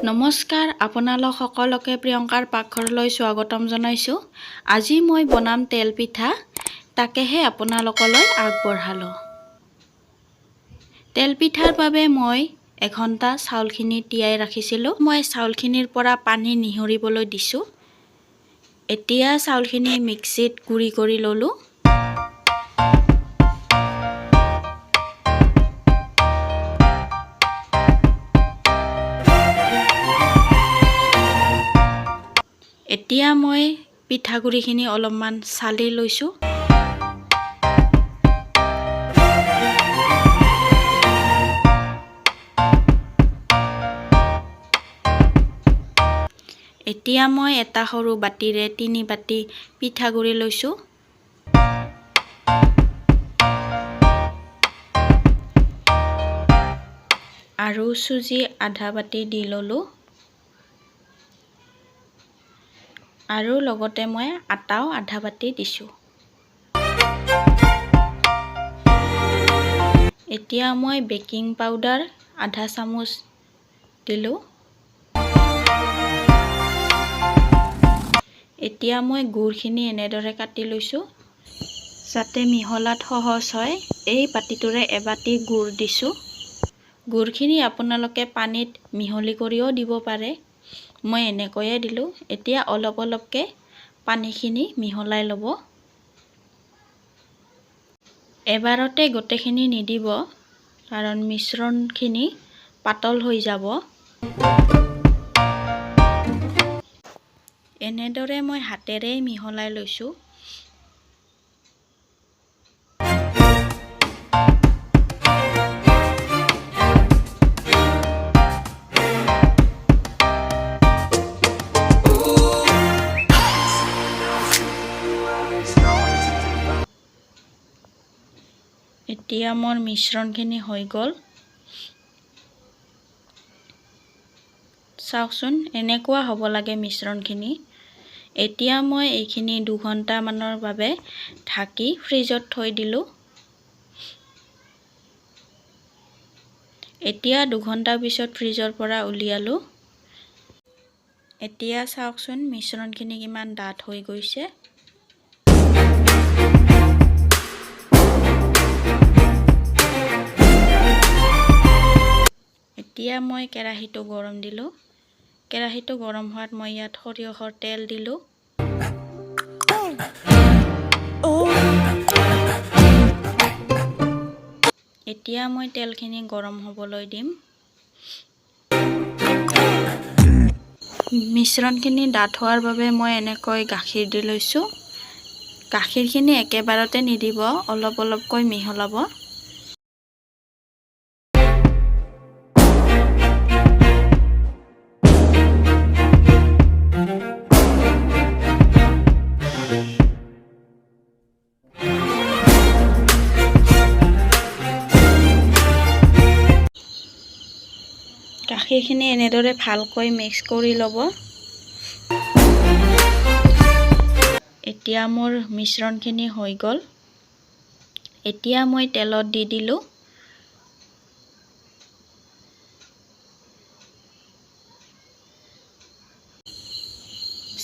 নমস্কাৰ, আপোনালোক সকলোকে প্ৰিয়ংকাৰ পাকঘৰলৈ স্বাগতম জনাইছোঁ। আজি মই বনাম তেল পিঠা, তাকেহে আপোনালোকলৈ আগবঢ়ালোঁ। তেল পিঠাৰ বাবে মই এঘণ্টা চাউলখিনি তিয়াই ৰাখিছিলোঁ। মই চাউলখিনিৰ পৰা পানী নিহৰিবলৈ দিছোঁ। এতিয়া চাউলখিনি মিক্সিত গুড়ি কৰি ল'লোঁ। এতিয়া মই পিঠাগুড়িখিনি অলপমান চালি লৈছোঁ। এতিয়া মই এটা সৰু বাতিৰে 3 বাতি পিঠাগুড়ি লৈছোঁ আৰু চুজি আধা বাতি দি ল'লোঁ আৰু লগতে মই আটাও আধা বাতি দিছোঁ। এতিয়া মই বেকিং পাউডাৰ আধা চামুচ দিলোঁ। এতিয়া মই গুড়খিনি এনেদৰে কাটি লৈছোঁ, যাতে মিহলাত সহজ হয়। এই বাতিটোৰে এবাতি গুড় দিছোঁ। গুড়খিনি আপোনালোকে পানীত মিহলি কৰিও দিব পাৰে, মই এনেকৈয়ে দিলোঁ। এতিয়া অলপ অলপকৈ পানীখিনি মিহলাই ল'ব। এবাৰতে গোটেইখিনি নিদিব, কাৰণ মিশ্ৰণখিনি পাতল হৈ যাব। এনেদৰে মই হাতেৰেই মিহলাই লৈছোঁ। এতিয়া মোৰ মিশ্ৰণখিনি হৈ গ'ল। চাওকচোন, এনেকুৱা হ'ব লাগে মিশ্ৰণখিনি। এতিয়া মই এইখিনি 2 ঘণ্টামানৰ বাবে ঢাকি ফ্ৰিজত থৈ দিলোঁ। এতিয়া 2 ঘণ্টাৰ পিছত ফ্ৰিজৰ পৰা উলিয়ালোঁ। এতিয়া চাওকচোন, মিশ্ৰণখিনি কিমান ডাঠ হৈ গৈছে। এতিয়া মই কেৰাহীটো গৰম দিলোঁ। কেৰাহীটো গৰম হোৱাত মই ইয়াত সৰিয়হৰ তেল দিলোঁ। এতিয়া মই তেলখিনি গৰম হ'বলৈ দিম। মিশ্ৰণখিনি ডাঠ হোৱাৰ বাবে মই এনেকৈ গাখীৰ দি লৈছোঁ। গাখীৰখিনি একেবাৰতে নিদিব, অলপ অলপকৈ মিহলাব। গাখীৰখিনি এনেদৰে ভালকৈ মিক্স কৰি ল'ব। এতিয়া মোৰ মিশ্ৰণখিনি হৈ গ'ল। এতিয়া মই তেলত দি দিলোঁ।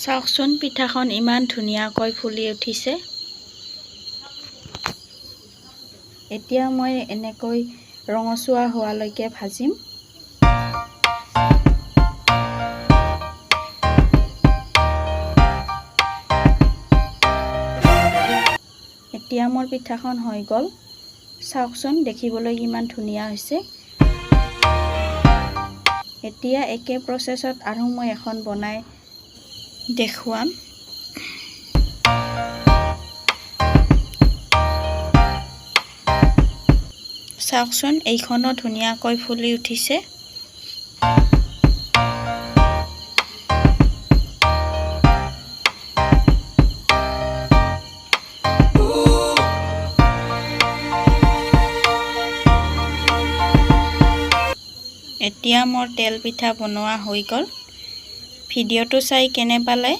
চাওকচোন, পিঠাখন ইমান ধুনীয়াকৈ ফুলি উঠিছে। এতিয়া মই এনেকৈ ৰঙচুৱা হোৱালৈকে ভাজিম। এতিয়া মোৰ পিঠাখন হৈ গ'ল। চাওকচোন, দেখিবলৈ কিমান ধুনীয়া হৈছে। এতিয়া একে প্ৰচেছত আৰু মই এখন বনাই দেখুৱাম। চাওকচোন, এইখনো ধুনীয়াকৈ ফুলি উঠিছে। এতিয়া মোৰ তেল পিঠা বনোৱা হৈ গ'ল। ভিডিঅ'টো চাই কেনে পালে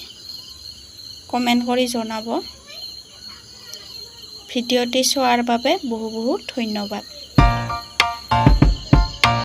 কমেণ্ট কৰি জনাব। ভিডিঅ'টি চোৱাৰ বাবে বহু বহুত ধন্যবাদ।